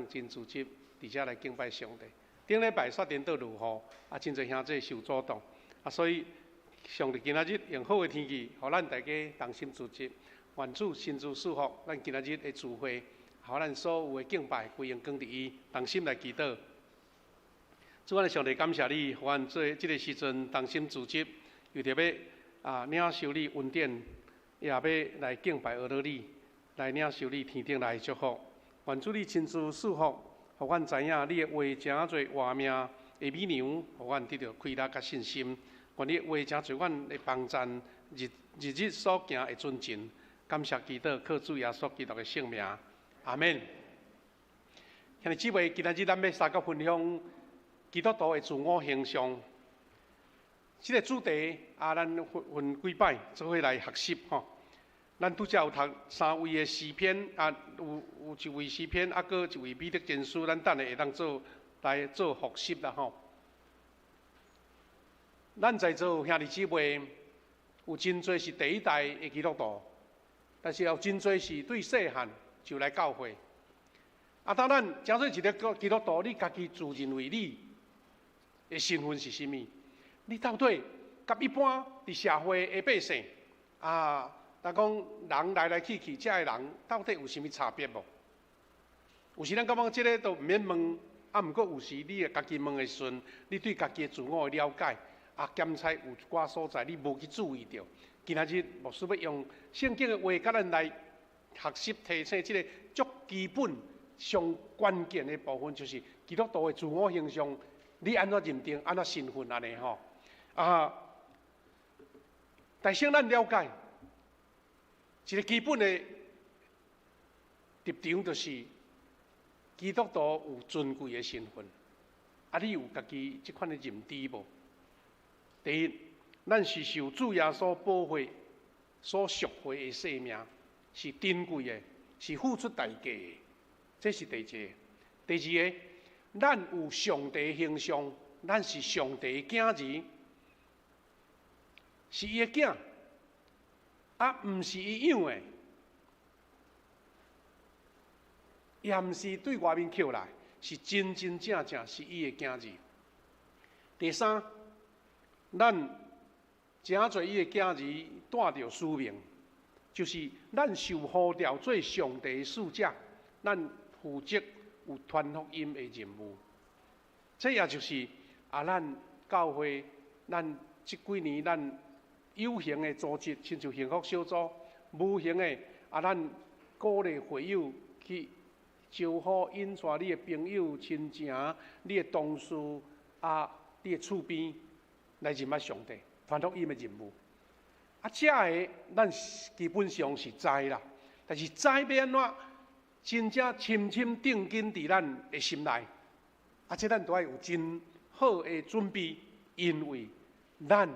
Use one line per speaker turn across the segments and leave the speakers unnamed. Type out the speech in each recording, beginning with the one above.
當真組織佇遮來敬拜上帝。頂禮拜煞顛倒落雨，啊，真濟兄弟受阻擋，啊，所以上帝今仔日用好的天氣，予咱大家同心組織，願主親自賜福咱今仔日的聚會，予咱所有的敬拜歸榮光佇伊，同心來祈禱。主，阮的上帝，感謝你，予阮做這个時陣同心組織，為著欲啊領受你恩典，也欲來敬拜阿羅你，來領受你天頂來的祝福。願主你親自賜福，予阮知影你的話誠濟活命的美糧，予阮得著氣力佮信心。願你的話成做阮的幫贊，日日日所行的準繩。感謝祈禱，靠主耶穌基督的聖名，阿門。兄弟姊妹，今仔日咱欲相佮分享基督徒的自我形象，這个主題啊，咱分分幾擺做伙來學習吼。咱拄才有讀三位的詩篇啊，有一位詩篇，啊，閣一位彼得前書，咱等下會當做來做複習啦吼。咱在座兄弟姊妹有真濟是第一代的基督徒，但是有真濟是對細漢就來教會。啊，當咱成做一个基督徒，你家己自認為你的身份是啥物？你到底佮一般佇社會的百姓啊，若講人來來去去，遮的人到底有啥物差別無？有時咱感覺這个都毋免問，啊，毋過有時你會家己問的時陣，你對家己的自我的了解啊，檢查有一寡所在你無去注意著。今仔日牧師欲用聖經的話，佮咱來學習提醒這个足基本、上關鍵的部分，就是基督徒的自我形象。你按怎認定？按怎身份按呢吼？啊！但先咱了解一个基本的立場，就是基督徒有尊貴的身份。啊，你有家己這款的認知無？第一，咱是受主耶穌寶血所贖回的生命，是珍貴的，是付出代價的。這是第一个。第二个，咱有上帝形象，咱是上帝的囝兒，是伊的囝，啊，毋是伊養的，也毋是對外面抾來，是真真正正是伊的囝兒。第三，咱誠濟伊的囝兒帶著使命，就是咱受呼召做上帝的使者，咱負責有傳福音的任務，這也就是啊，咱教會，咱這幾年咱有形的組織，親像幸福小組；無形的啊，咱鼓勵會友去招呼引帶你的朋友、親情、你的同事啊、你的厝邊來認捌上帝，傳福音的任務。啊，這个咱基本上是知啦，但是知欲按怎？真正深深釘根佇咱的心內，啊，這咱都愛有真好的準備，因為咱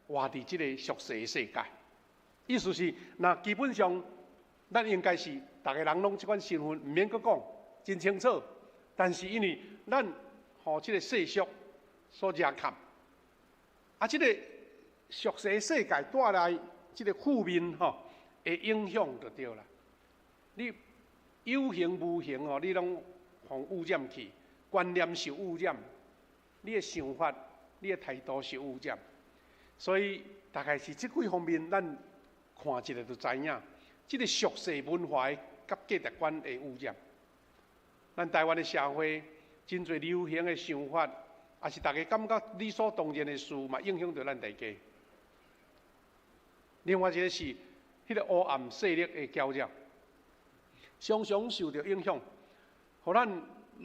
活佇這个俗世的世界。意思是，若基本上，咱應該是逐个人攏這款身份，毋免閣講，真清楚。但是因為咱予這个世俗所惹崁，啊，這个俗世的世界帶來這个負面吼的影響就對啦。你有形無形哦，你攏予污染去，觀念受污染，你的想法、你的態度受污染，所以大概是這幾方面，咱看一下就知影，這个俗世文化佮價值觀的污染。咱台灣的社會真濟流行的想法，也是大家感覺理所當然的事，嘛影響著咱大家。另外一个是彼个黑暗勢力的攪擾。常常受著影響，予咱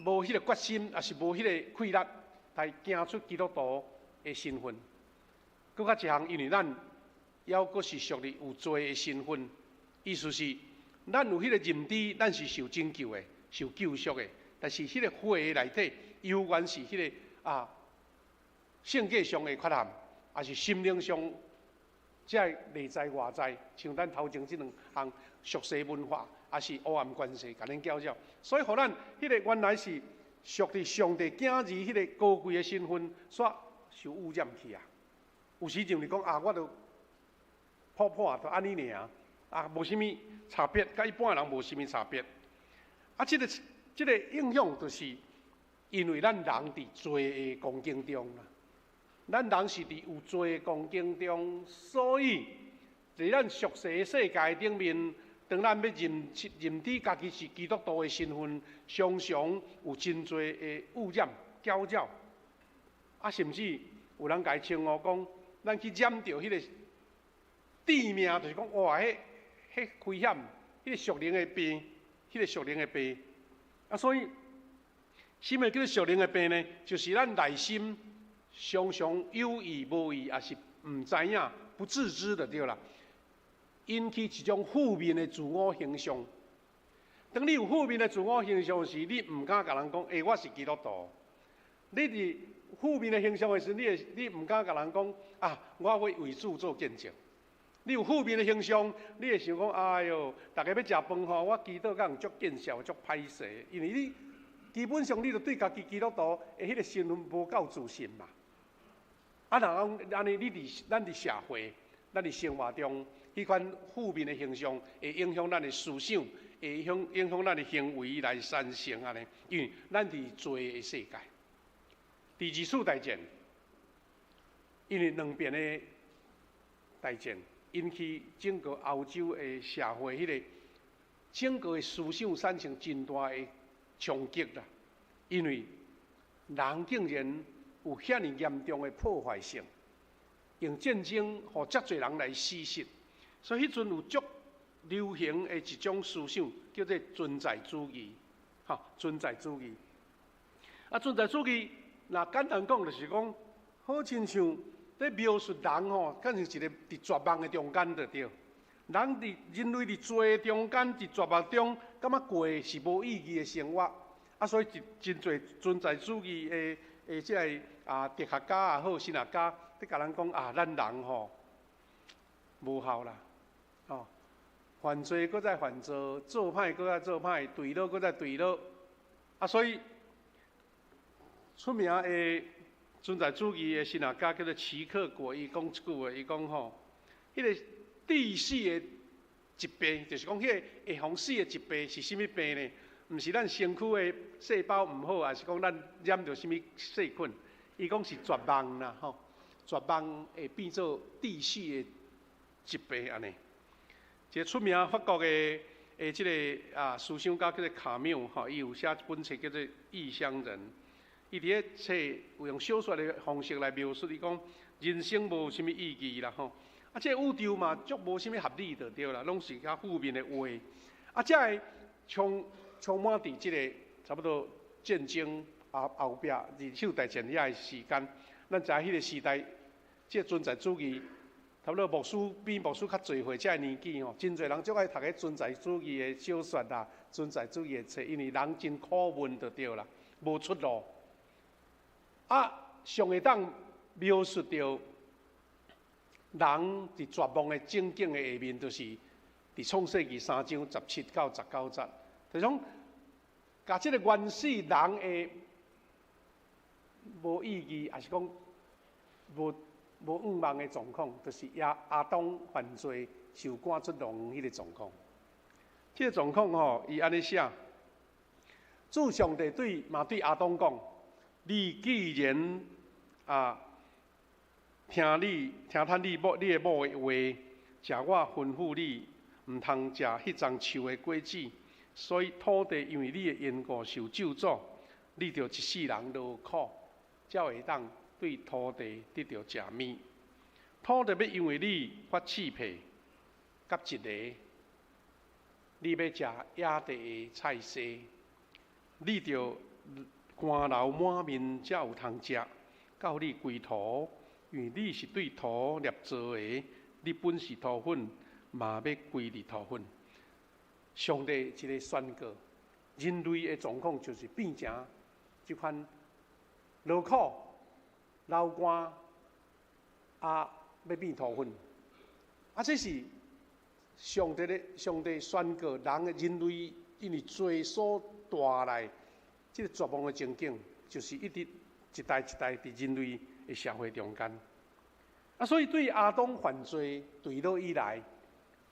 無彼个決心，抑是無彼个氣力來行出基督徒的身份。閣較一項，因為咱猶閣是屬於有罪的身份，意思是咱有彼个認知，咱是受拯救的、受救贖的。但是彼个血的內底，猶原是彼个啊，性格上的缺陷，抑是心靈上這个內在外在，像咱頭前這兩項俗世文化。抑是黑暗權勢共咱攪擾，所以予咱彼个原來是屬佇上帝囝兒彼个高貴的身份，煞受污染去啊！有時認為講啊，我著普普著按呢爾，啊，無啥物差別，佮一般人無啥物差別。啊，這个這个影響就是因為咱人佇罪的光景中啦，咱人是佇有罪的光景中，所以佇咱俗世的世界頂面，當咱欲認知家己是基督徒的身份，常常有真濟的污染、攪擾，啊，甚至有人共伊稱呼講，咱去染著彼个致命，就是講哇，彼危險，彼个屬靈的病，彼个屬靈的病。啊，所以，啥物叫做屬靈的病呢？就是咱內心常常有意無意，抑是毋知影、不自知就對啦，引起一種負面的自我形象。當你有負面的自我形象時，你毋敢共人講，欸，我是基督徒。你佇負面的形象的時，你毋敢共人講啊，我會為主做見證。你有負面的形象，你會想講，哎喲，逐家欲食飯吼，我祈禱敢有足見笑、足歹勢，因為你基本上你就對家己基督徒的彼个身份無夠自信嘛。啊，若講按呢，你佇咱佇社會、咱佇生活中，彼款負面的形象會影響咱的思想，會影響咱的行為來產生按呢，因為咱佇罪的世界。第二次大戰，因為兩邊的大戰，引起整個歐洲的社會，彼个整個的思想產生真大的衝擊啦。因為人竟然有遐爾嚴重的破壞性，用戰爭予遮濟人來死失，所以彼陣有足流行的一種思想，叫做存在主義，吼，存在主義。啊，存在主義，若簡單講就是講，好親像咧描述人吼，敢像一个佇絕望的中間就對。人佇人類佇罪中間，佇絕望中，感覺過是無意義的生活。啊，所以真濟存在主義的這个哲學家也好，神學家，咧共人講啊，咱人吼無效啦，吼，犯罪閣再犯罪，做歹閣再做歹，墜落閣再墜落。啊，所以出名的存在主義的神學家叫做齊克果，伊講一句話，伊講吼，彼个致死的疾病，就是講彼个會予死的疾病是啥物病呢？毋是咱身軀的細胞毋好，抑是講咱染著啥物細菌？伊講是絕望啦，吼，絕望會變做致死的疾病按呢。一个出名法國的這个思想家叫做卡繆，吼，伊有寫一本冊叫做《異鄉人》。伊佇咧冊有用小說的方式來描述，伊講人生無啥物意義啦，吼。啊，這个宇宙嘛，足無啥物合理就對啦，攏是較負面的話。啊，這个充滿佇這个差不多戰爭後壁二次大戰遐个時間，咱知影彼个時代，這个存在主義，差不多牧師比牧師較濟歲這个年紀吼，真濟人足愛讀彼存在主義的小說啦，存在主義的冊，因為人真苦悶就對啦，無出路。啊，上會當描述著人佇絕望的情景的下面，就是佇創世記3章17到19節，就是講，共這个原始人的無意義，抑是講無願望的狀況，就是亞當犯罪受趕出樂園彼个狀況。這个狀況吼，伊按呢寫：主上帝對嘛對亞當講，你既然聽你的某的話，食我吩咐你毋通食彼欉樹的果子，所以土地因為你的緣故受咒詛，你著一世人勞苦，才會當對土地得著食物。土地欲因為你發刺皮、佮蟄个，你欲食野地的菜蔬，你著汗流滿面才有通食，到你歸土，因為你是對土捏造的，你本是土粉，嘛欲歸佇土粉。上帝一个宣告，人類的狀況就是變成這款勞苦、流汗，啊，欲變土粉。啊，這是上帝宣告人的人類因為罪所帶來這个絕望的情景，就是一直一代一代佇人類的社會中間。啊，所以對亞當犯罪墜落以來，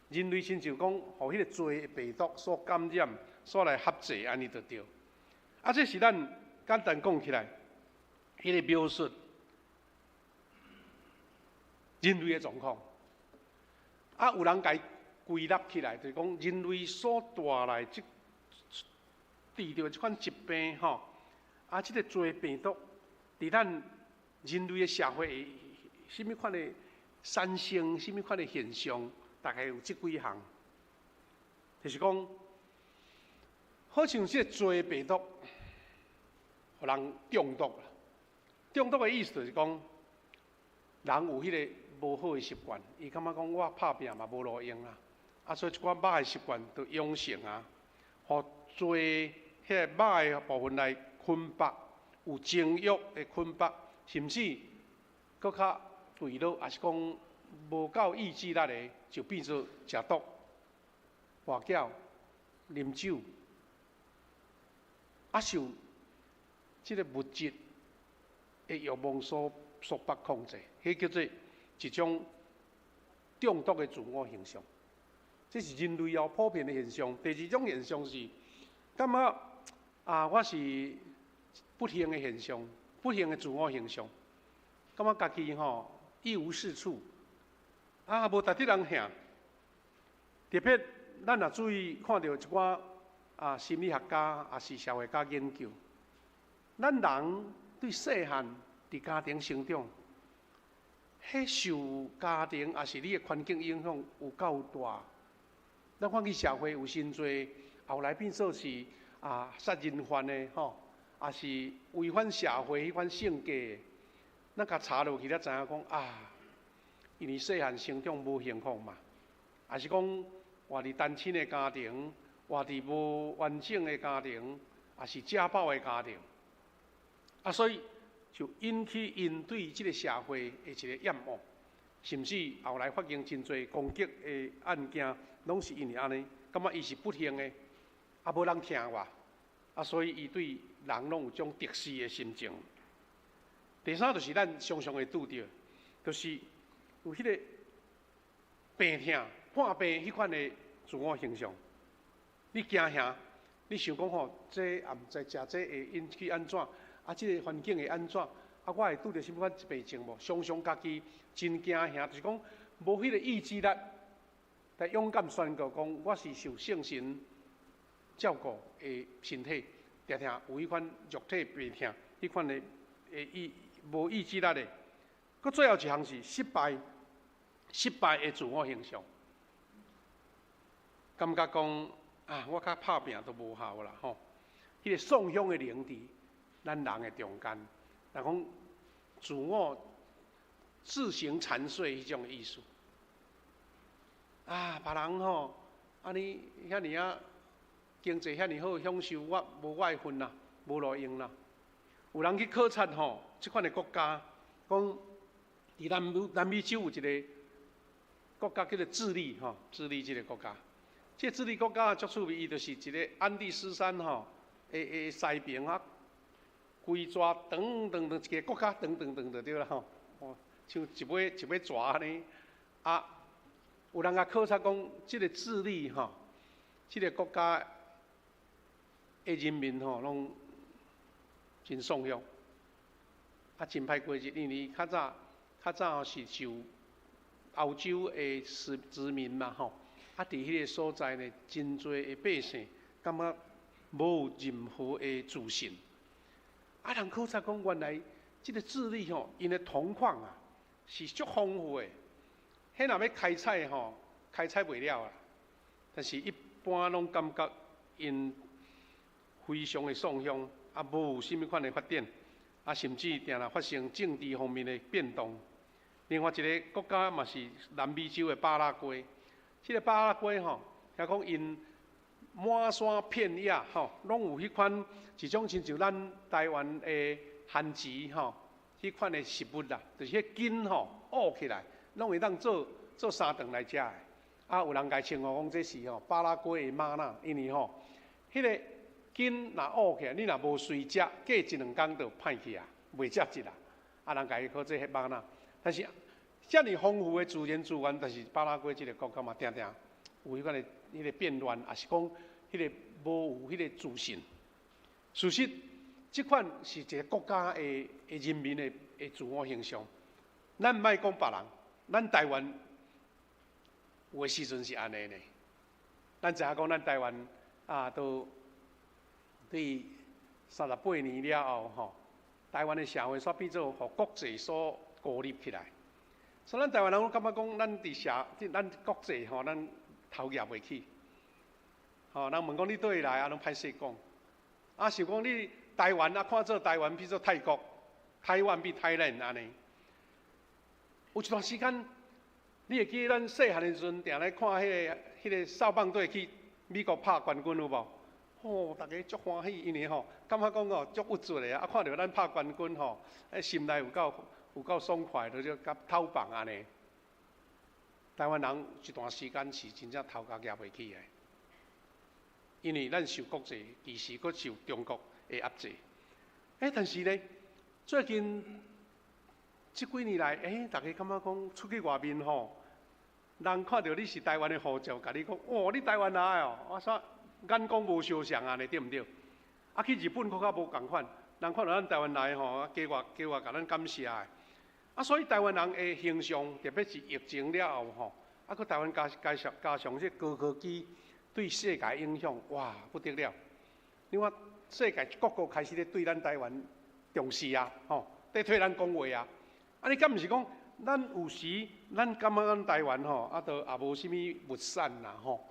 人類親像講，予彼个罪的病毒所感染，所來翕制按呢就對。啊，這是咱簡單講起來，彼個描述人類的狀況。啊，有人共伊歸納起來，就是講人類所帶來這得著這款疾病吼，啊，這個罪病毒，佇咱人類的社會，啥物款的產生，啥物款的現象，大概有這幾項，就是講，好像這個罪病毒，予人中毒啦。中毒的意思就是講，人有彼個無好的習慣，伊感覺講我拍拚嘛無路用啊，啊，所以一寡歹的習慣就養成啊，予罪彼個歹的部分來捆綁，有情欲的捆綁，甚至閣較墜落，抑是講無夠意志力的，就變做食毒、跋筊、啉酒，啊受這個物質的欲望所束縛控制，彼叫做一種中毒的自我形象。這是人類哦普遍的現象。第二種現象是，感覺啊，我是不幸的現象，不幸的自我形象，感覺家己吼一無是處，啊，無值得人疼。特別咱若注意看著一寡啊心理學家，抑是社會家研究，咱人對細漢佇家庭成長，彼受家庭抑是你的環境影響有夠大。咱看見社會有真濟後來變做是啊殺人犯的吼，抑是違反社會彼款性格的，咱共查落去才知影講啊，因為細漢成長無幸福嘛，抑是講活佇單親的家庭，活佇無完整的家庭，抑是家暴的家庭，啊，所以就引起𪜶對這个社會的一个厭惡，甚至後來發生真濟攻擊的案件，攏是因為按呢，感覺伊是不幸的，啊無人疼我，啊所以伊對人攏有種敵視的心情。第三就是咱常常會拄著，就是有彼个病痛、破病彼款的自我形象。你驚嚇，你想講吼，這也毋知食這會引起按怎，啊，這个環境會按怎，啊，我會拄著啥物款病症無？常常家己真驚嚇，就是講無彼个意志力，來勇敢宣告講，我是受聖神照顧的身體，定定有彼款肉體病痛，彼款的的意無意志力的。閣最後一項是失敗，失敗的自我形象，感覺講啊，我較拍拚都無效啦吼。彼个喪鄉的靈佇咱人的中間，若講自我自行殘碎彼種意思。啊，別人吼，按呢遐爾仔經濟遐爾好享受，我無我的份啦，無路用啦。有人去考察吼，這款的國家，講佇南美洲有一个國家叫做智利吼，智利這个國家，這個智利國家足趣味，伊就是一个安第斯山吼，的西邊啊，規逝長長長一个國家長長長就對啦吼，哦，像一尾一尾蛇按呢，啊，有人共考察講，這个智利吼，這个國家的人民吼，攏真喪鄉，啊，真歹過日，因為較早較早是受歐洲的殖民嘛吼，啊，佇彼个所在呢，真濟的百姓感覺無任何的自信。啊，人考察講，原來這个智利吼，𪜶的銅礦啊是足豐富的，彼若欲開採吼，開採袂了啊。但是一般攏感覺𪜶非常的喪鄉，啊，無有啥物款的發展，啊，甚至定定發生政治方面的變動。另外一个國家嘛是南美洲的巴拉圭，這个巴拉圭吼，聽講𪜶滿山遍野吼，攏有彼款一種親像咱台灣的番薯吼，彼款的食物啦，就是彼根吼挖起來，攏會當做做三頓來食的。啊，有人共伊稱呼講這是吼巴拉圭的嗎哪，因為吼，彼个根若挖起來，你若無隨食，過一兩工就歹去啊，袂食得啦。啊，人共伊號做彼嗎哪，但是遮爾豐富的自然資源，但是巴拉圭這个國家嘛，定定有彼款的彼个變亂，抑是講彼个無有彼个自信。事實，這款是一个國家的人民的自我形象。咱毋愛講別人，咱台灣有的時陣是按呢呢。咱知影講，咱台灣啊，都對38年了後吼，台灣的社會煞變做予國際所孤立起來。所以咱台灣人攏感覺講，咱佇社，咱國際吼，咱頭夾袂起。吼，人問講你佗位來，啊，攏歹勢講。啊，想講你台灣啊，看做台灣變做泰國，台灣變 Thailand 按呢。有一段時間，你會記得咱細漢的時陣，定來看彼个少棒隊去美國拍冠軍有無？吼，逐家足歡喜，因為吼，感覺講哦足鬱卒的啊，看著咱拍冠軍吼，心內有夠爽快，就佮透放按呢。台灣人一段時間是真正頭殼夾袂起的，因為咱受國際，其實閣受中國的壓制。但是呢，最近這幾年來，逐家感覺講出去外面吼，人看著你是台灣的護照，共你講，哦，你台灣來哦，我說眼光無相像按呢，對毋對？啊，去日本閣較無仝款，人看著咱台灣來吼，加偌加偌共咱感謝的。啊，所以台灣人的形象，特別是疫情了後吼，啊，閣台灣加上這高科技對世界影響，哇，不得了！你看世界各國開始咧對咱台灣重視啊，吼，咧替咱講話啊。啊，你敢毋是講，咱有時咱感覺咱台灣吼，啊，都也無啥物物產啦，吼，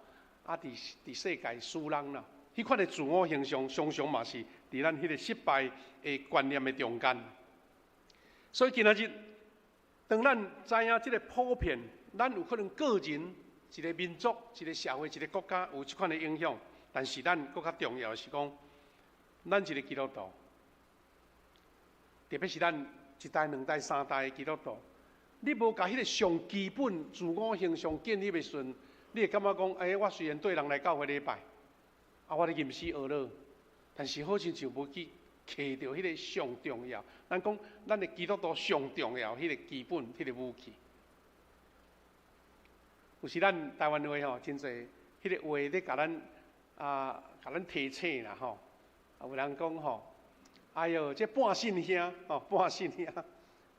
啊，佇世界輸人啦。彼款的自我形象，常常嘛是佇咱彼个失敗的觀念的中間。所以今仔日，當咱知影這个普遍，咱有可能個人、一个民族、一个社會、一个國家有這款的影響，但是咱閣較重要的是講，咱一个基督徒，特別是咱一代、兩代、三代的基督徒，你無共彼个上基本自我形象建立的時陣，你會感覺講，欸，我雖然綴人來教會禮拜，啊，我咧吟詩學樂，但是好親像無去揢著彼个上重要。咱講，咱的基督徒上重要彼个基本彼个武器。有時咱台灣話吼，真濟彼个話咧，共咱提醒啦吼。啊，有人講吼，哎喲，這半信兄吼，半信兄，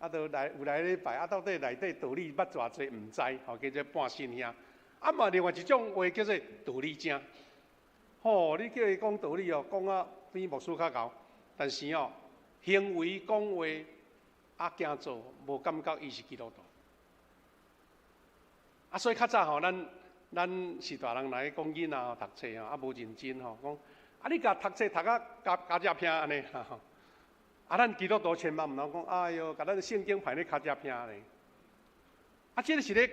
啊，都來有來禮拜，啊，到底內底道理捌偌濟毋知，吼，叫做半信兄。啊嘛，另外一種話叫做道理精。吼，你叫伊講道理哦，講啊比牧師較𠢕，但是哦，行為講話啊，行做無感覺伊是基督徒。啊，所以較早吼，咱是大人來講囡仔吼讀冊吼，啊無認真吼，講啊你共讀冊讀甲尻脊骿按呢，啊咱基督徒千萬毋通講，哎喲，共咱聖經排咧尻脊骿按呢。啊，這个是咧，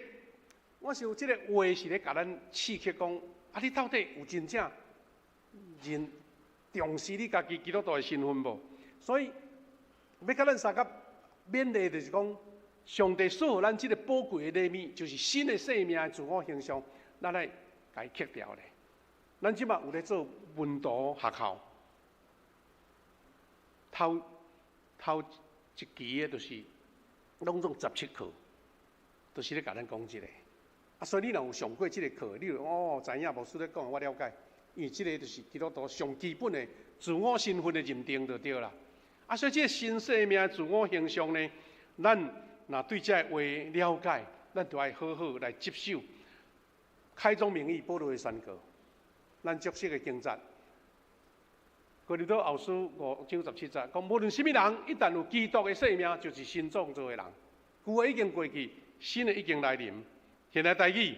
我想這个話是咧共咱刺激講，啊你到底有真正認重視你家己基督徒的身份無？所以欲共咱相佮勉勵，就是講，上帝賜予咱這个寶貴的禮物，就是新的生命的自我形象，咱愛共伊克牢咧。咱這馬有咧做門徒學校，頭頭一期的就是攏總17課，就是咧共咱講這个。啊，所以你若有上過這个課，你就哦知影牧師咧講，我了解。因為這个就是基督徒上基本的自我身份的認定就對啦。啊，所以這个新生命的自我形象呢，咱若對這个話了解，咱就愛好好來接受。開宗明義，保羅的宣告，咱足熟的經節，哥林多後書5章17節，講無論啥物人，一旦有基督的生命，就是新創造的人。舊的已經過去，新的已經來臨。現代台語，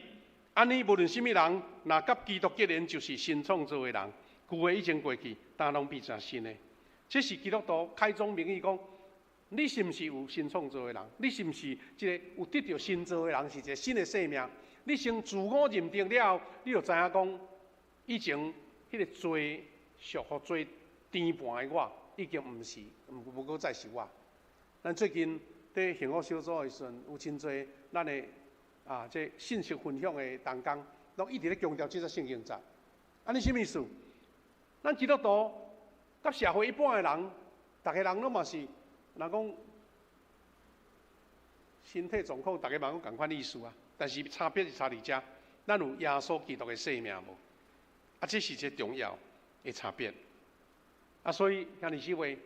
按呢無論啥物人，若佮基督結連，就是新創造的人。舊的已經過去，呾攏變成新的。這是基督徒開宗明義講，你是毋是有新創造的人？你是毋是一个有得著新造的人？是一个新的生命？你先自我認定了後，你就知影講，以前彼个罪束縛罪纏盤的我，已經毋是，無閣再是我。咱最近佇幸福小組的時陣，有真濟咱的啊，這信息分享的同工，攏一直咧強調這節聖經節。按呢啥物意思？咱基督徒佮社會一般的人，逐个人攏嘛是，人講身體狀況，逐个嘛攏仝款意思啊。但是差別是差佇遮，咱有耶穌基督的生命無？啊，這是一個重要的差別。啊，所以兄弟姊妹，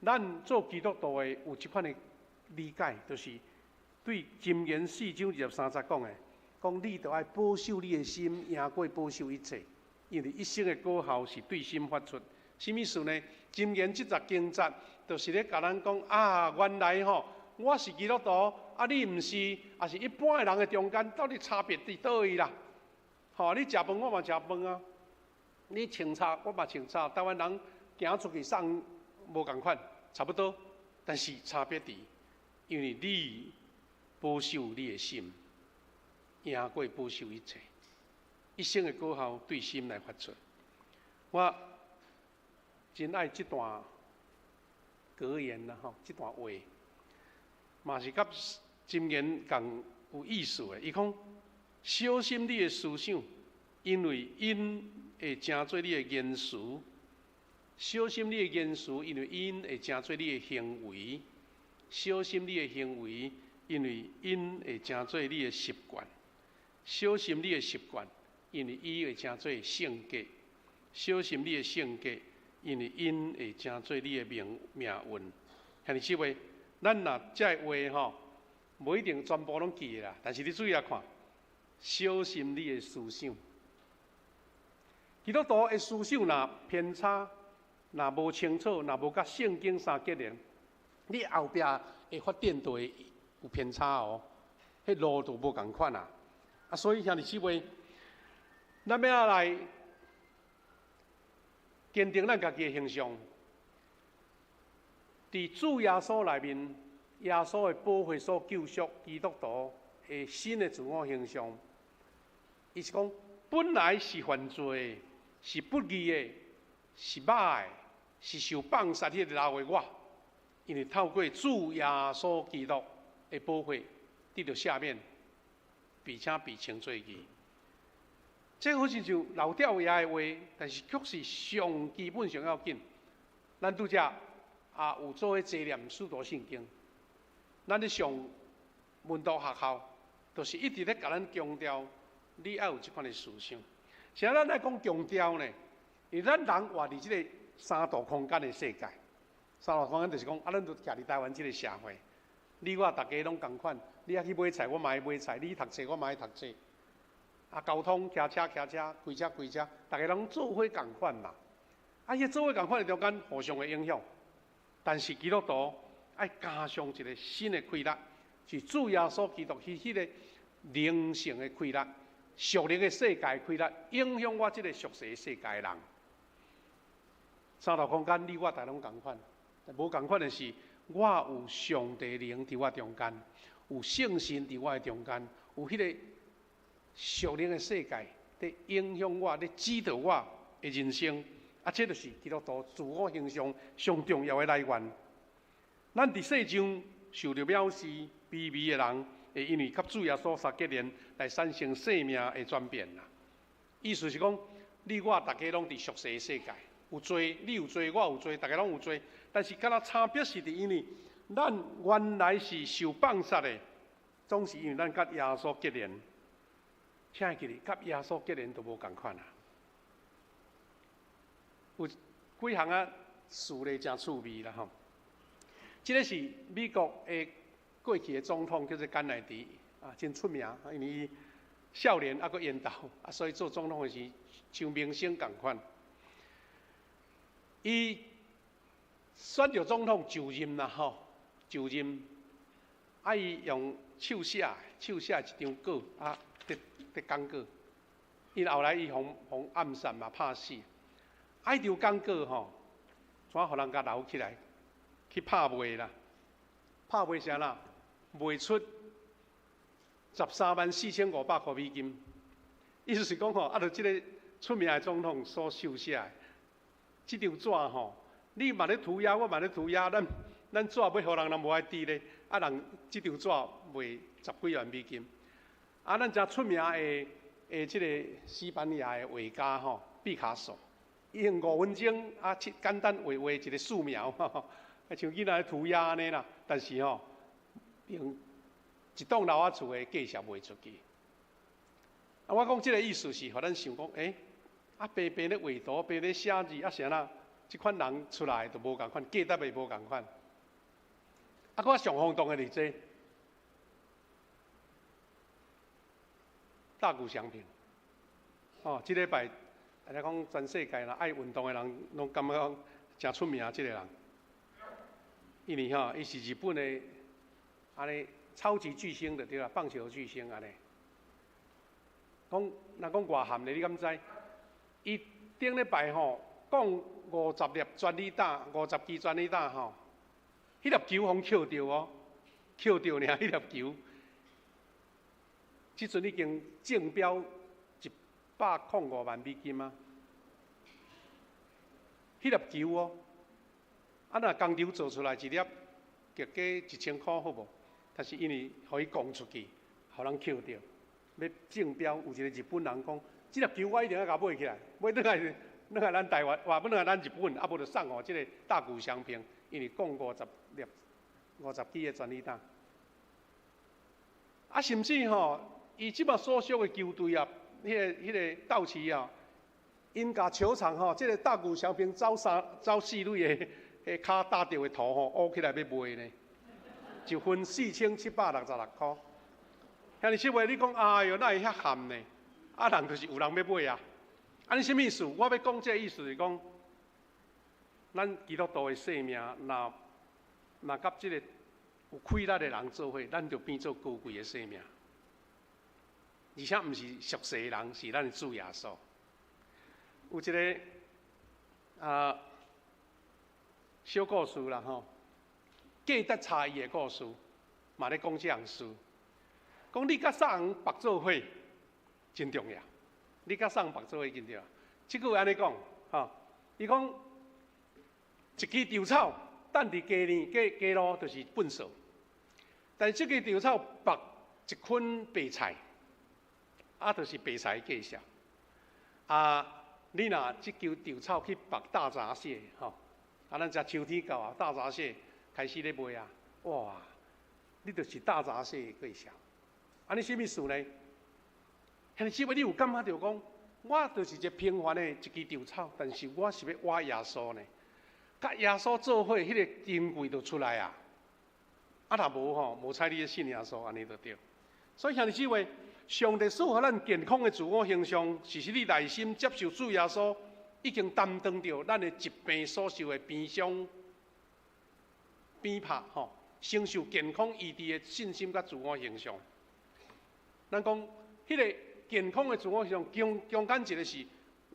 咱做基督徒的有這款的理解，就是對箴言四章二十三節講的，講你著愛保守你的心，贏過保守一切，因為一生的果效是對心發出。啥物意思呢？箴言這節經節，就是咧共咱講啊，原來吼，我是基督徒，啊你毋是，抑是一般的人的中間，到底差別佇佗位啦？吼，你食飯我嘛食飯啊，你穿插我嘛穿插，台灣人行出去送無仝款，差不多，但是差別佇，因為你保守你的心，贏過保守一切，一生的果效對心來發出。我真愛這段格言啦，吼，這段話嘛是佮箴言仝有意思的。伊講，小心你的思想，因為𪜶會成做你的言辭；小心你的言辭，因為𪜶會成做你的行為；小心你的行為，因為𪜶會成做你的習慣；小心你的習慣，因為伊會成做性格；小心你的性格，因為𪜶會成做你的命運。兄弟姊妹，咱若這个話吼，無一定全部攏記得啦，但是你注意來看，小心你的思想。基督徒的思想若偏差，若無清楚，若無佮聖經相結連，你後壁會發展就會有偏差哦，彼路就無仝款啊。啊，所以兄弟姊妹，咱欲來堅定咱家己的形象，佇主耶穌內面，耶穌的寶血所救贖基督徒的新的自我形象，伊是講本來是犯罪的，是不義的，是歹的，是受放殺彼个老的我，因為透過主耶穌基督的寶血得著赦免，並且被稱做義。這好似就老掉牙的話，但是卻是上基本上要緊。咱拄才也有做伙濟念使徒信經，咱咧上門徒學校，就是一直咧共咱強調，你愛有這款的思想。啥咱愛講強調呢？因為咱人活佇這個三度空間的世界，三度空間就是講，啊，咱就徛佇台灣這個社會，你我逐家攏仝款，你愛去買菜，我嘛愛買菜；你去讀冊，我嘛愛讀冊。啊，交通，騎車騎車，開車開車，逐家攏做伙仝款嘛。啊，彼做伙仝款的中間互相會影響，但是基督徒愛加上一個新的氣力，是主耶穌基督彼彼個靈性的氣力、屬靈的世界的氣力，影響我這個俗世世界的人。三度空間，你我逐家攏仝款，無仝款的是，我有上帝靈佇我中間，有聖神佇我的中間，有彼個屬靈的世界佇影響我，佇指導我的人生。啊，這就是基督徒自我形象上重要的來源。咱佇世上受著藐視、卑微的人，會因為佮主耶穌相結連，來產生生命的轉變啦。意思是講，你我逐家攏佇俗世的世界，有罪，你有罪，我有罪，逐家攏有罪。但是敢若差別是佇因為，咱原來是受放殺的，總是因為咱佮耶穌結連。請記得，佮耶穌結連都無仝款啊。有幾項仔事例誠趣味啦吼。這个是美國的過去的總統叫做甘乃迪啊，真出名，因為伊少年猶閣緣投啊，所以做總統的時像明星仝款。伊選著總統就任啦吼，就任啊，伊用手寫一張稿啊，佇佇講稿。伊後來伊予予暗殺嘛，拍死。啊，彼張講稿吼，怎予人共留起來去拍賣啦？拍賣啥啦？賣出134,500箍美金。意思是講吼，啊，著這个出名的總統所手寫的這張紙吼，你嘛咧塗鴉，我嘛咧塗鴉，咱紙欲予人，人無愛滴咧，啊，人這張紙賣十幾萬美金。啊，咱誠出名的的這个西班牙的畫家吼，畢卡索。伊用5分鐘啊，簡單畫畫一个素描，啊，像囡仔咧塗鴉按呢啦。但是吼，用一棟樓仔厝的價錢賣出去。啊，我講這个意思是，予咱想講，欸，啊，白白咧畫圖，白咧寫字，啊，啥啦？這款人出來就無仝款，價值會無仝款。啊，閣上轟動的是這大谷翔平。哦，這禮拜大家講全世界啦，愛運動的人攏感覺講誠出名這个人。因為吼，伊是日本的按呢超級巨星就對啦，棒球巨星按呢。講若講外涵咧，你敢知？伊頂禮拜吼講50粒全壘打，50支全壘打吼，彼粒球予人抾著哦，抾著爾，彼粒球，這陣已經中標105萬美金啊！彼粒球哦，啊若工廠做出來一粒，就加1000箍好無？但是因為予伊講出去，予人抾著，欲競標，有一個日本人講，這粒球我一定愛共買起來，買轉來轉來咱台灣，哇，欲轉來咱日本，啊無就送予這个大谷翔平，因為講50粒、50支的全壘打。啊，甚至吼，伊這擺所屬的球隊啊，彼个鬥士啊，𪜶共球場吼，這个大谷翔平走三走四壘的，彼跤打著的圖吼，挖起來欲賣呢，一份4766箍。兄弟姊妹，你講哎喲，哪會遐譀呢？啊，人就是有人欲買啊。按呢啥物意思？我欲講這个意思是講，咱基督徒的生命，若若佮這个有氣力的人做伙，咱就變做高貴的生命。而且毋是屬世的人，是咱的主耶穌。有一个啊小故事啦吼，價值差異的故事，嘛咧講這項事。講你佮啥人縛做伙真重要，你佮啥人縛做伙真重要。這句話按呢講，吼，伊講一支稻草擲佇街呢街街路就是糞掃，但是這支稻草縛一捆白菜，啊，就是白菜的價數。啊，你若這支稻草去縛大閘蟹，吼，啊，咱食秋天到啊，大閘蟹開始咧賣啊，哇，你就是大閘蟹的價數。按呢啥物事呢？兄弟姊妹，你有感覺著講，我就是一个平凡的一支稻草，但是我是欲倚耶穌呢。佮耶穌做伙，彼个珍貴就出來啊！啊，若無吼，無睬你咧信耶穌，按呢就對。所以兄弟姊妹，上帝賜予咱健康的自我形象，是使你內心接受主耶穌，已經擔當著咱的疾病所受的鞭傷、鞭拍吼，承受健康醫治的信心佮自我形象。咱講，彼个健康的自我形象，中中間一个是，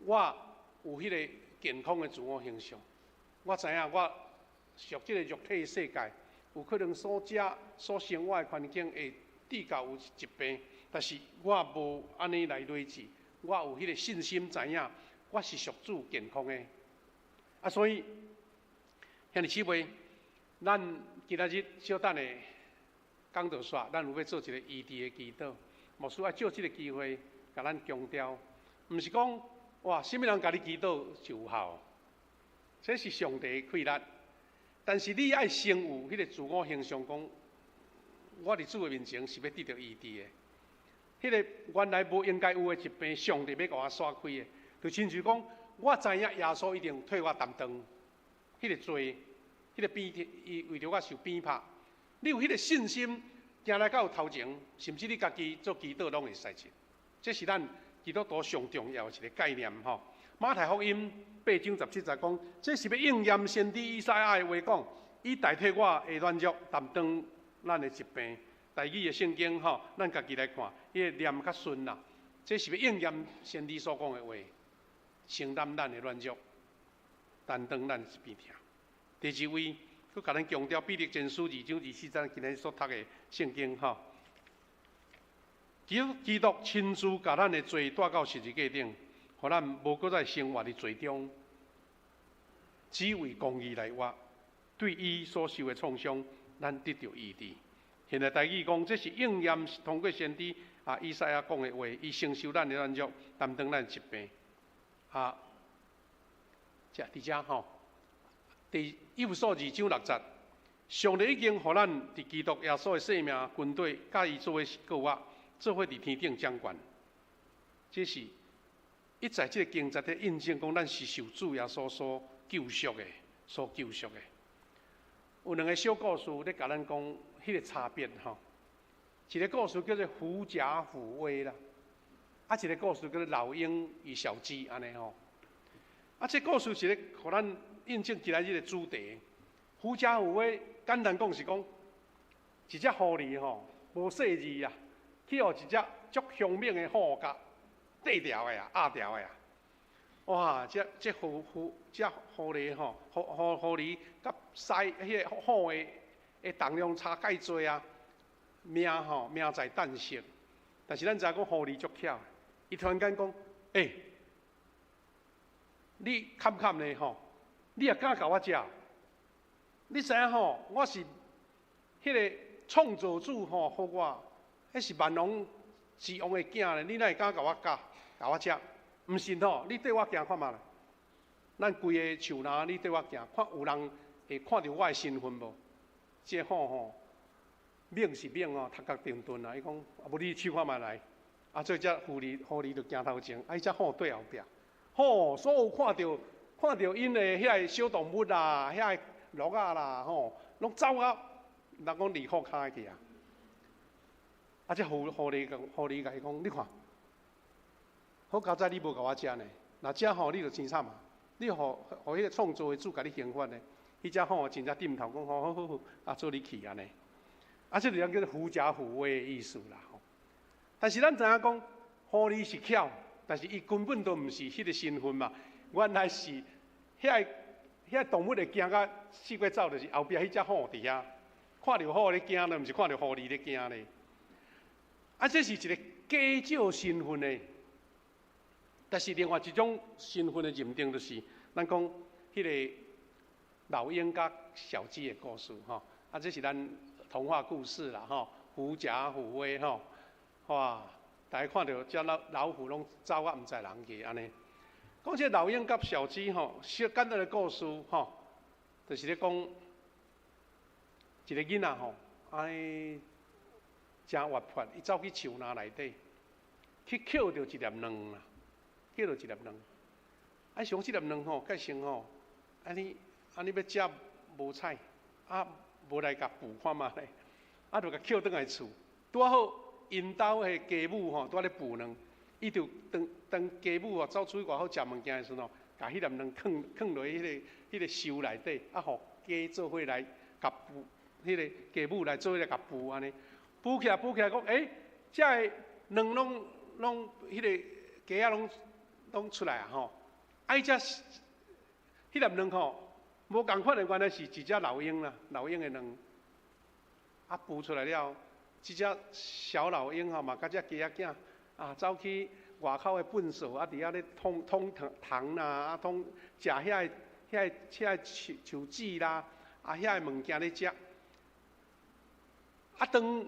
我有彼个健康的自我形象。我知影我屬這个肉體世界，有可能所食、所生活的環境會致到有疾病，但是我無按呢來累積，我有彼个信心，知影我是屬主健康的。啊，所以兄弟姊妹，咱今仔日小等下講道煞，咱有欲做一个醫治的祈禱。牧師愛藉這个機會，共咱強調，毋是講哇，啥物人共你祈禱就有效，這是上帝的氣力。但是你愛先有彼个自我形象，講我佇主的面前是欲得著醫治的。彼个原來無應該有的疾病，上帝欲共我徙開的，就親像講，我知影耶穌一定替我擔當彼个罪，彼个鞭，伊為著我受鞭拍。你有彼个信心，行來到頭前，甚至你家己做祈禱攏會使得。這是咱基督徒上重要的一个概念吼。馬太福音8章17節講，這是欲應驗先知以賽亞的話講，伊代替我的軟弱，擔當咱的疾病。台語的聖經吼，咱家己來看，彼个念較順啦。這是欲應驗先知所講的話，承擔咱的軟弱，擔當咱的病痛。第二位，閣共咱強調彼得前書2章24節，今日所讀的聖經吼，基督親自共咱的罪帶到十字架頂，予咱無閣再生活佇罪中，只為公義來活。對伊所受的創傷，咱得著醫治。現在台語講，這是應驗通過先知啊以賽亞講的話，伊承受咱的軟弱，擔當咱的疾病。啊，這佇遮吼，佇以弗所2章6節，上帝已經予咱佇基督耶穌的生命軍隊，佮伊做伙過活，做伙佇天頂掌權。這是一再這个經節咧印證，講咱是受主耶穌所救贖的，所救贖的。有兩个小故事咧，共咱講彼个差別吼。一个故事叫做狐假虎威啦，啊，一个故事叫做老鷹與小雞按呢吼。啊，這故事是咧，予咱印證今仔日的主題。狐假虎威，簡單講是講，一隻狐狸吼，無細膩啊，去予一隻足兇猛的虎共綴牢的啊，壓牢的啊。哇！這這狐狐這狐狸吼，狐狐狐狸佮獅彼个虎的的重量差蓋濟啊，命吼命在旦夕。但是咱知影講狐狸足巧，伊突然間講：欸，你崁崁咧吼，你也敢共我食？你知影吼，我是彼个創造主吼，予我，彼是萬王之王的囝咧，你哪會敢共我咬，共我食？毋信吼，你綴我行看覓啦？咱規个樹林，你綴我行，看有人會看著我的身份無？這虎吼，猛是猛哦，頭殼定鈍啊！伊講，啊無你試看覓來？啊，所以這狐狸狐狸就行頭前，啊，彼隻虎綴後壁。吼，所有看著看著𪜶的遐个小動物啦，遐个鹿仔啦，吼，攏走啊！人講離虎跤去啊！啊，這狐狐狸狐狸共伊講，你看。好佳哉，你無共我食呢？若食吼，你就真慘啊！你予予彼个創造的主共你刑罰呢？彼隻虎真正點頭講好好好好，啊，做你去按呢。啊，這個叫做狐假虎威的意思啦。吼，但是咱知影講，狐狸是巧，但是伊根本都毋是彼个身份嘛。原來是遐个遐動物會驚甲四界走，就是後壁彼隻虎佇遐，看著虎咧驚咧，毋是看著狐狸咧驚咧。啊，這是一個假借身份的。但是另外一種身份的認定，就是咱講彼个老鷹佮小雞的故事吼。啊，這是咱童話故事啦吼，狐假虎威吼。哇！大家看著這老老虎攏走啊，毋知人去按呢。講這老鷹佮小雞吼，小簡單的故事吼，就是咧講一个囡仔吼，按呢誠活潑，伊走去樹林內底去抾著一粒卵啦。抾著一粒卵，啊，想這粒卵吼，蓋先吼，按呢按呢欲食無彩，啊，無來共孵看覓咧，啊，就共抾轉來厝，拄仔好𪜶兜的雞母吼，拄仔咧孵卵，伊就當當雞母吼走出去外口食物件的時陣吼，共彼粒卵囥囥落彼个彼个泅內底，啊，予雞做伙來共孵，彼个雞母來做伙來共孵按呢，孵起來孵起來講，欸，這个卵攏攏彼个雞仔攏攏出來啊吼！啊，彼隻彼粒卵吼，無仝款的，原來是一隻老鷹啦，老鷹的卵。啊，孵出來了，這隻小老鷹吼嘛，佮這雞仔囝啊，走去外口的糞掃，啊，佇遐咧通通糖糖啦，啊，通食遐个遐个遐个樹樹枝啦，啊，遐个物件咧食。啊，當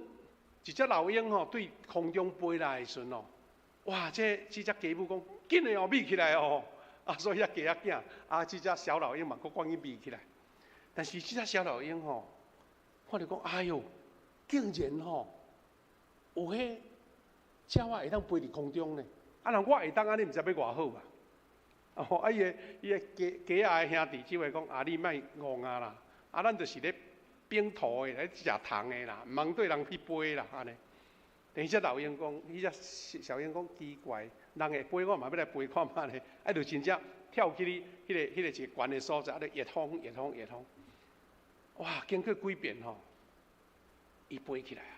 一隻老鷹吼對空中飛來的時陣哦，哇！這這隻雞母講，緊來哦，覕起來哦！啊，所以遐雞仔囝，啊，這隻小老鷹嘛，閣趕緊覕起來。但是這隻小老鷹吼，看著講，哎喲，竟然吼有彼鳥仔會當飛佇空中呢！啊，若我會當按呢，毋知欲偌好啊！哦，啊，伊的伊的雞雞仔的兄弟姊妹講，啊，你莫戇啊啦！啊，咱就是咧反塗的，咧食蟲的啦，毋通綴人去飛啦，按呢。等彼隻老鷹講，彼隻小鷹講奇怪，人會飛，我嘛欲來飛看覓咧。啊，就真正跳去彼彼个彼个一個懸的所在，啊，咧逆風逆風逆風。哇！經過幾遍吼，伊飛起來啊。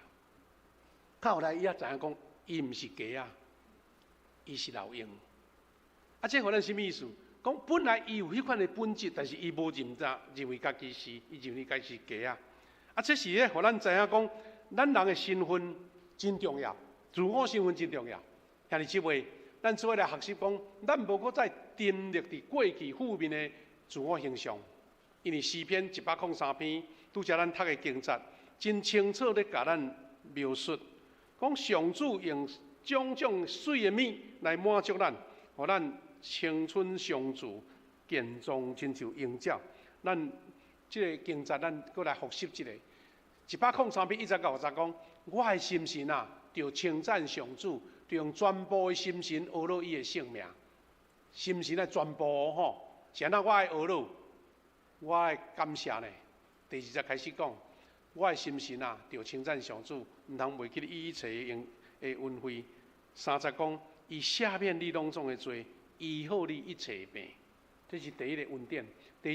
到後來伊才知影講，伊毋是雞仔，伊是老鷹。啊，這予咱啥物意思？講本來伊有彼款的本質，但是伊無認知，認為家己是，伊認為家己是雞仔。啊，這是咧，予咱知影講，咱人的身份真重要，自我身份真重要。兄弟姊妹，咱做伙來學習講，咱無閣再沉溺佇過去負面的自我形象。因為詩篇103篇，拄才咱讀的經節，真清楚咧共咱描述，講上主用種種媠的物來滿足咱，予咱青春常駐，健壯親像鷹鳥。咱這个經節，咱閣來複習一下。103篇1節到5節講，我的心神啊，著稱讚上主，著用全部的心神呵咾伊的聖名。心神愛全部吼，是按怎我愛懊惱，我愛感謝呢？第二節開始講，我的心神啊，著稱讚上主，毋通袂記得伊一切的恩惠。三節講，伊赦免你攏總的罪，醫好你一切的病。這是第一个恩典。第二，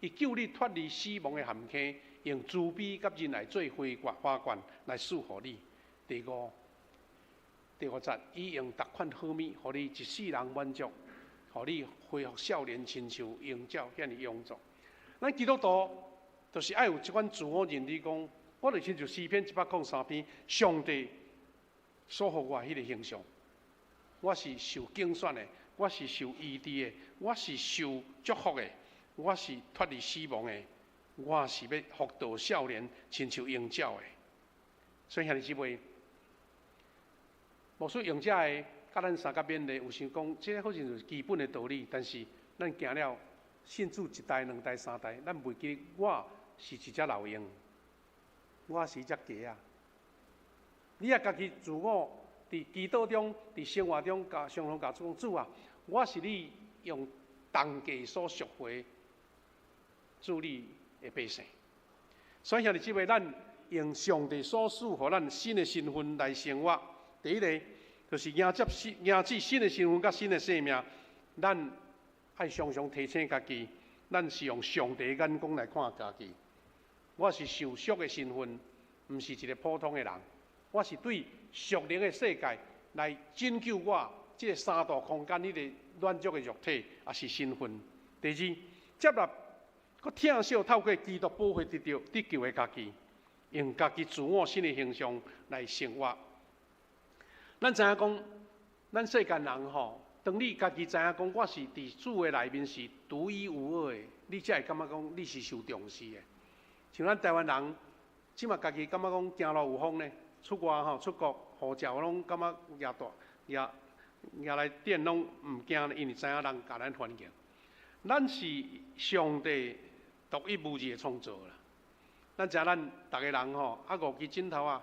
伊救你脫離死亡的陷坑，用慈悲佮仁愛做花冠花冠來賜予你。第五節，伊用逐款好物，予你一世人滿足，予你恢復少年，親像鷹鳥遐爾勇壯。咱基督徒就是愛有這款自我認知，講我就親像詩篇103篇，上帝所予我彼个形象，我是受揀選的，我是受醫治的，我是受祝福的，我是脫離死亡的，我是欲復到少年，親像鷹鳥的。所以兄弟姊妹，牧師用這个共咱相佮勉勵，有想講，這个好像是基本的道理，但是咱行了信主一代、兩代、三代，咱袂記得我是一隻老鷹，我是一隻雞仔。你也家己自我佇祈禱中、佇生活中，共常常共主講，主啊，我是你用重價所贖回主你的百姓。所以兄弟姊妹，咱用上帝所賜予咱新的身份來生活。第一个就是迎接新迎接新的身份佮新的生命，咱愛常常提醒家己，咱是用上帝眼光來看家己。我是受贖的身份，毋是一个普通的人。我是對屬靈的世界來拯救我，這个三度空間彼个軟弱的肉體，抑是身份。第二，接納閣疼惜透過基督寶血得著得救的家己，用家己自我新的形象來生活。咱知影講，咱世間人吼，當你家己知影講，我是佇主的內面是獨一無二的，你才會感覺講你是受重視的。像咱台灣人，這馬家己感覺講行路有風呢，出外吼出國護照攏感覺攑大攑攑來店攏毋驚，因為知影人共咱歡迎。咱是上帝獨一無二的創造啦。咱知影咱逐个人吼，啊五支指頭啊，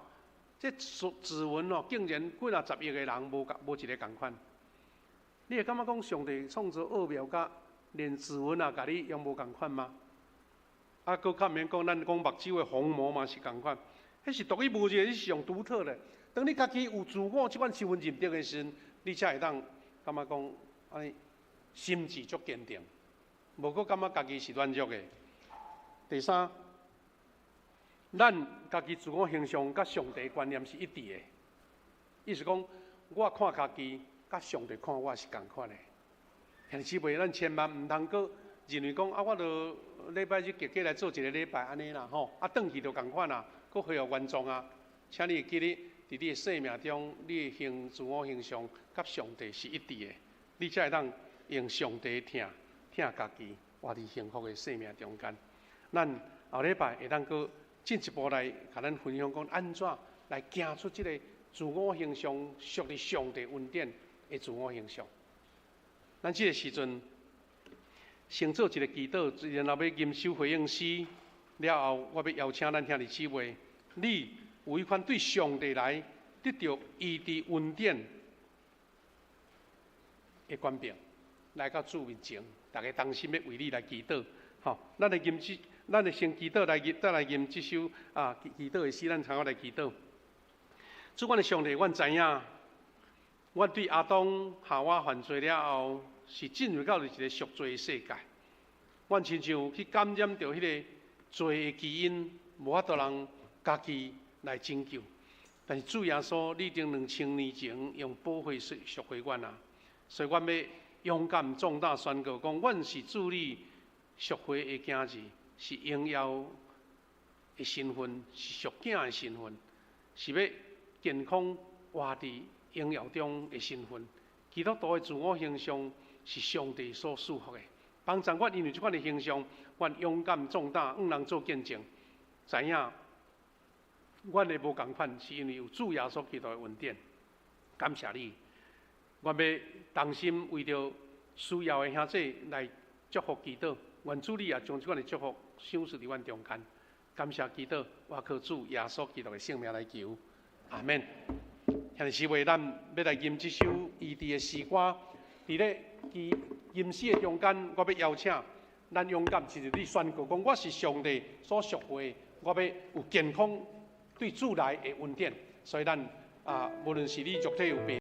這指紋哦，竟然幾若十億个人無仝無一个仝款。你會感覺講上帝創造奧妙甲連指紋也共你用無仝款嗎？啊，閣較免講，咱講目睭的虹膜嘛是仝款，彼是獨一無二，你是上獨特的。當你家己有自我這款身份認定的時陣，你才會當感覺講按呢心志足堅定，無閣感覺家己是軟弱的。第三，咱家己自我形象佮上帝觀念是一致的，意思講，我看家己，佮上帝看我是仝款的。兄弟姊妹，咱千萬毋通閣認為講啊，我著禮拜日加加來做一个禮拜按呢啦吼，啊，轉去就仝款啦，閣恢復原狀啊。請你會記得，佇你的生命中，你的形自我形象佮上帝是一致的，你才會當用上帝疼疼家己，活佇幸福的生命中間。咱後禮拜會當閣進一步來共咱分享講，按怎來行出這个自我形象屬於上帝恩典的自我形象。咱這个時陣先做一个祈禱，然後欲吟首回應詩了後，我欲邀請咱兄弟姊妹，你有彼款對上帝來得著醫治恩典的權柄，來到主面前，逐家同心欲為你來祈禱。吼，咱來吟這，咱來先祈禱來吟，再來吟這首啊祈禱的詩，咱參我來祈禱。主，阮的上帝，阮知影，阮對亞當夏娃犯罪了後，是進入到一个贖罪的世界。阮親像去感染著彼个罪的基因，無法度人家己來拯救。但是主耶穌，你已經2000年前用寶血贖回阮啊，所以阮欲勇敢壯膽宣告講，阮是主你贖回的囝兒，是榮耀的身份，是屬囝的身份，是欲健康活佇榮耀中的身份。基督徒的自我形象是上帝所賜福的，幫助阮因為這款的形象，阮勇敢壯膽，向人做見證，知影阮的無仝款，是因為有主耶穌基督的恩典。感謝你，阮欲同心為著需要的兄弟來祝福祈禱，願主你也將這款的祝福賞賜佇阮中間。感謝祈禱，我靠主耶穌基督的聖名來求，阿們。兄弟姊妹，咱欲來吟這首醫治的詩歌，佇咧記吟吟詩的中間，我欲邀請咱勇敢，親像你宣告講，我是上帝所贖回，我欲有健康對主來的恩典。所以咱啊，無論是你肉體有病。